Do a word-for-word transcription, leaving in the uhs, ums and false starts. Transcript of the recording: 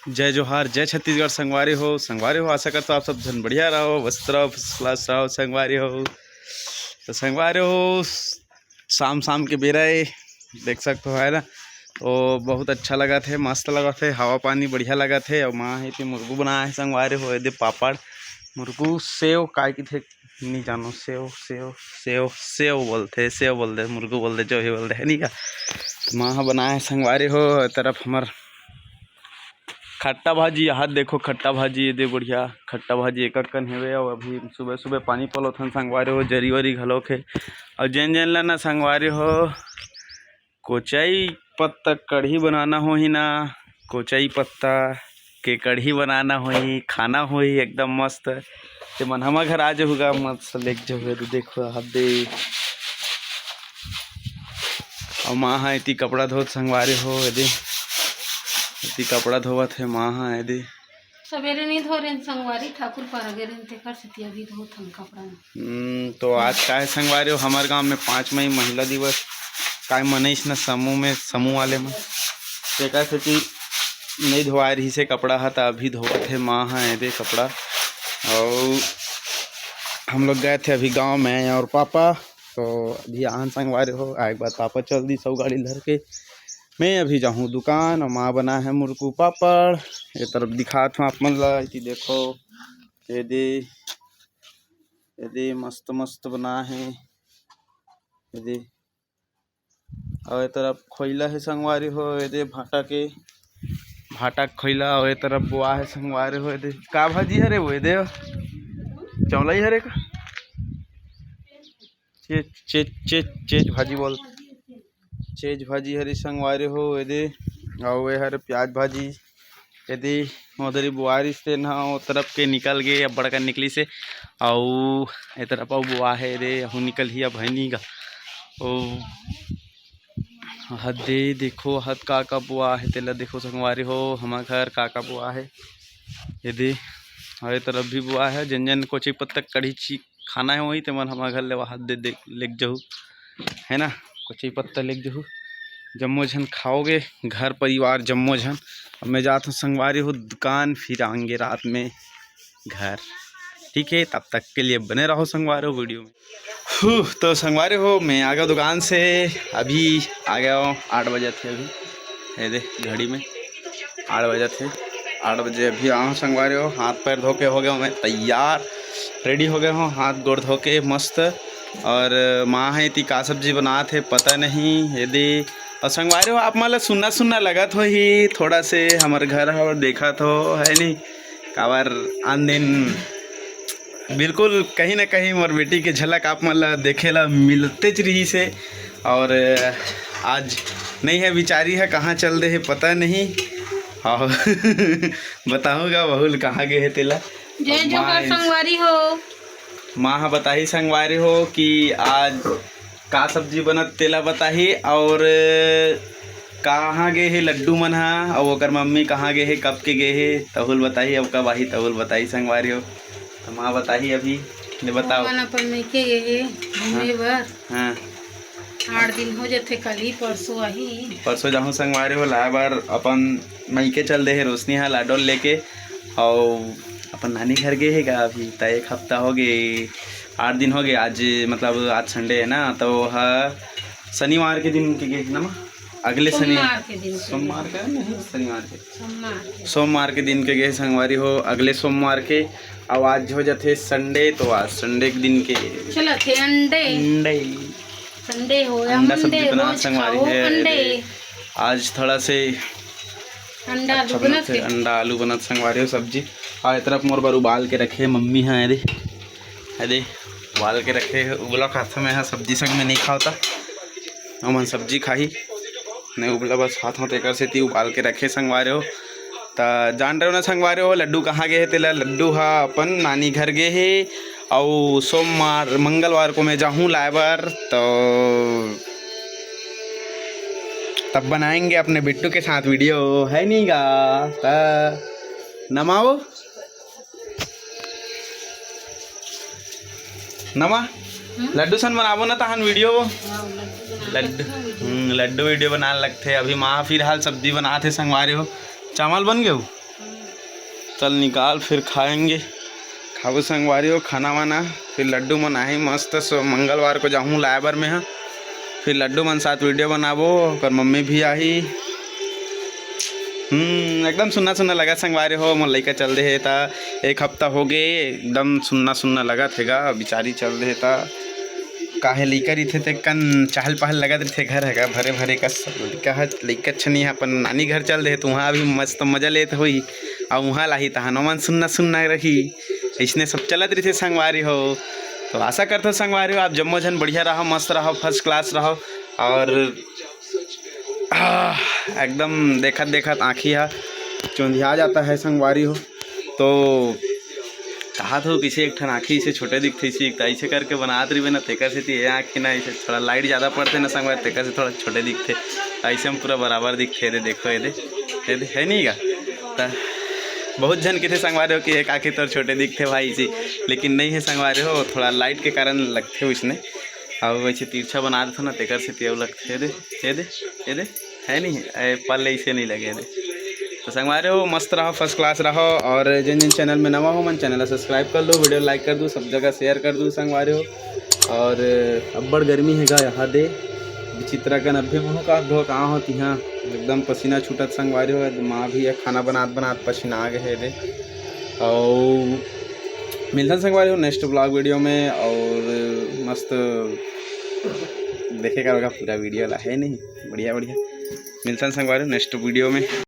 जय जोहार, जय छत्तीसगढ़ संगवारी हो। संगवारी हो, आशा करता हूँ आप सब झन बढ़िया रहो, मस्त रहो, first class रहो संगवारी हो। तो संगवारी हो, शाम शाम के बेरा ए, देख सकते हो, है ना? तो बहुत अच्छा लगत हे, मस्त लगत हे, हवा पानी बढ़िया लगत हे। अउ माँ हे ते मुरगू बनाए हे संगवारी हो, एदे पापड़, मुरगू, सेव, काय किथे, नहीं जानो, सेव, सेव, सेव, सेव बोलथे, सेव बोलथे, मुरगू बोलथे, जो भी बोलथे, है नहीं का? तो माँ ह बनाए हे संगवारी हो, ए तरफ हमर खट्टा भाजी, हाथ देखो, खट्टा भाजी, एदे बढ़िया खट्टा भाजी एक कन हेवे। अउ अभी सुबह सुबह पानी पलोथन संगवारी हो, जरी वरी घलोक हे। अउ जेन जेन ला ना संगवारी हो, कोचई पत्ता कढ़ी बनाना होही ना, कोचई पत्ता के कढ़ी बनाना होही, खाना होही एकदम मस्त। ते मन हमर घर आ जहू गा, मस्त लेके जहू। एदे देखो, हाथ दे। अउ माँ ह एती कपड़ा धोत संगवारी हो, एदे एती कपड़ा धोवत हे माँ ह, एदे। सबेरे नहीं धो रेन संगवारी, ठाकुर पारा गे रेन, तेकर सेती अभी धोत हन कपड़ा। हम्म, तो आज का हे संगवारी हो, हमर गांव में पाँच मई महिला दिवस, काय मनइस न समूह में, समूह वाले मन, तेकर सेती नहीं धोवाए रहिस हे कपड़ा ह, त अभी धोवत हे माँ ह एदे कपड़ा। अउ हम लोग गए थे अभी गांव में और पापा, तो अभी आन संगवारी हो, आए के बाद पापा चल दी सब गाड़ी धर के। मैं अभी जाहूँ दुकान, अउ माँ बनाए हे मुरकू पापड़। ये तरफ दिखात हूँ आप मन ला, एती देखो, एदे, एदे मस्त मस्त बनाए हे, एदे। अउ ए तरफ खोइला हे संगवारी हो, एदे भाटा के, भाटा के खोइला। अउ ए तरफ बोआ हे संगवारी हो, एदे का भाजी हरे वो, एदे चौलाई हरे का? चेच, चेच, चेच, चेच भाजी बोल, चेच भाजी हरे संगवारी हो, एदे। अउ ए हरे प्याज भाजी, एदे ओदरी बोआरिस तेन ह ओ तरफ के निकल गे, अब बड़का निकलिस हे। अउ ए तरफ अउ बोआ हे रे, अहू निकलही अब, है नी गा। ओ हदे देखो, हद का का बोआ हे, तेला देखो संगवारी हो, हमर घर का का बोआ हे। एदे अउ ए तरफ भी बोआ हे, जेन जेन कोचई पत्ता कढ़ी ची खाना हे, वही तेमन हमर घर ले वहाँ दे, दे लेके जहू, है ना? कोचई पत्ता लेके जहू, जम्मो झन खाओगे, घर परिवार जम्मो झन। अब मैं जात हूँ संगवारी हो दुकान, फिर आएंगे रात में घर, ठीक है? तब तक के लिए बने रहो संगवारी हो वीडियो में। हू, तो संगवारी हो, मैं आ गया दुकान से, अभी आ गया हूँ, आठ बजे थे अभी, ये दे घड़ी में आठ बजे थे, आठ बजे अभी आया हूँ संगवारी हो। हाथ पैर धो के हो गया हूँ मैं तैयार, रेडी हो गया हूँ, हाथ गोड़ धो के मस्त। और माँ हे ती का सब्जी बनात हे पता नहीं, ये दे। और संगवारी हो, आप मन ला सुन्ना सुन्ना लगत होही, थोड़ा से हमर घर हर देखत हो, है नहीं? काबर आन दिन बिल्कुल कहीं ना कहीं मोर बेटी के झलक आप मन ला देखे ला मिलतेच रहिस हे। और आज नहीं है, बिचारी है कहाँ चल दे है पता नहीं। और बताऊंगा बहू ल कहाँ गे हे तेला। जय और माँ जोहार इस- संगवारी हो। माँ ह बताही संगवारी हो कि आज का सब्जी बनत तेला बताही, और कहाँ गे हे लड्डू मन ह, अउ ओकर मम्मी कहाँ गे हे, कब के गे हे, तहू ल बताही, अउ कब आही तहू ल बताही संगवारी हो। तो माँ बताही अभी, ले बताओ। मन अपन मइके गे हे घूमे हाँ। बर। हाँ। आठ दिन हो जथे, कल ही परसों आही। परसों जाहूँ संगवारी हो लाए बर, अपन मइके चल दे हे रोशनी ह लाडो ल लेके, अउ अपन नानी घर गे हे गा अभी, त एक हफ्ता हो गे, आठ दिन हो गे। आज मतलब आज संडे है ना, तो वो ह शनिवार के दिन के गे हे ना माँ? अगले शनि-, सोमवार के दिन के सोमवार का नहीं, शनिवार के। सोमवार के। सोमवार के दिन के गे संगवारी हो, अगले सोमवार के। अब आज हो जाथे संडे, तो आज संडे के दिन के चलत हे अंडे। अंडे। संडे हो या अंडा सब्जी मंडे, बना रोज संगवारी खाओ है। अंडे। आज थोड़ा से अंडा आलू अच्छा बनत बनत हे, हे। अंडा आलू बनत संगवारी हो सब्जी। और ए तरफ मोर बर उबाल के रखे हे मम्मी ह, एदे, एदे उबाल के रखे हे। उबला खाथों मैं ह, सब्जी संग में नहीं खावता, हमन सब्जी खाही नहीं, उबला बस खाथों, तेकर सेती उबाल के रखे संगवारी हो। त जान रहे हो ना संगवारी हो, लड्डू कहाँ गे हे तेला, लड्डू ह अपन नानी घर गे हे, अउ सोमवार मंगलवार को मैं जाहूँ लाए बर, तो तब बनाएंगे अपने बिट्टू के साथ वीडियो, है नहीं गा? त नमाओ नमा, हम्म? लड्डू सन बनाबो ना तहन वीडियो वो। हाँ, लड्डू बना लड्डू, लगथे वीडियो। हम्म, लड्डू वीडियो बनाए लगथे। अभी माँ फिलहाल सब्जी बनात हे संगवारी हो। चावल बन गए हो? चल निकाल, फिर खाएंगे। खाबो संगवारी हो खाना वाना, फिर लड्डू मन आही मस्त। सो मंगलवार को जाहूँ लाए बर मैं ह, फिर लड्डू मन साथ वीडियो बनाबो। ओकर मम्मी भी आही। हम्म, एकदम सुन्ना सुन्ना लगा संगवारी हो। मोर लइका चल दे हे ता एक हफ्ता हो गे, एकदम सुन्ना सुन्ना लगत हे गा। बिचारी चल दे हे ता काहे लइका रहिथे ते कन चहल पहल लगत रहिथे। घर हे गा भरे भरे कस। लइका ह, लइका छनी ह अपन नानी घर चल दे हे, त उहाँ अभी मस्त मजा लेत होही। अउ उहाँ लाही तहान ओमन सुन्ना सुन्ना रही। अइसने सब चलत रहिथे संगवारी हो। तो आशा करथो संगवारी हो, आप जम्मो झन बढ़िया रहो, मस्त रहो, फर्स्ट क्लास रहो। और आह, एकदम देखत देखत आँखी हा चुंधिया जाता है संगवारी हो। तो कहा थो किसे एक ठन आँखी से छोटे दिखथे, इसे, त ऐसे करके बनात रहिबे ना, तेकर सेती ये आँखी ना, इसे थोड़ा लाइट ज़्यादा पड़थे ना संगवारी, तेकर से थोड़ा छोटे दिखथे। ऐसे में पूरा बराबर दिखथे। ये दे, देखो, ये दे, ये दे, है नहीं का? त बहुत झन किथे संगवारी हो कि एक आँखी तोर छोटे दिखथे भाई जी, लेकिन नहीं है संगवारी हो, थोड़ा लाइट के कारण लगथे उसने। अउ वैसे तिरछा बना देथो ना, तेकर सेती अउ लगथे। ये दे, ये दे, ये दे, है नहीं, ए, पल्ले इसे नहीं लगे, ये दे। तो संगवारी हो, मस्त रहो, फर्स्ट क्लास रहो। और जिन जिन चैनल में नवा हो, मन चैनल ला सब्सक्राइब कर लो, वीडियो लाइक कर दो, सब जगह शेयर कर दो संगवारी हो। और अब्बड़ गर्मी हे गा यहाँ दे, विचित्र कन अभी मुँह का धो कहाँ हो तिहाँ, एकदम पसीना छूटत संगवारी हो। माँ भी ये खाना बनात बनात पसीना आ गए हे दे। और मिलथन संगवारी हो नेक्स्ट ब्लॉग वीडियो में। और मस्त देखे का पूरा वीडियो ला, है नहीं, बढ़िया बढ़िया। मिलथन संगवारी हो नेक्स्ट वीडियो में।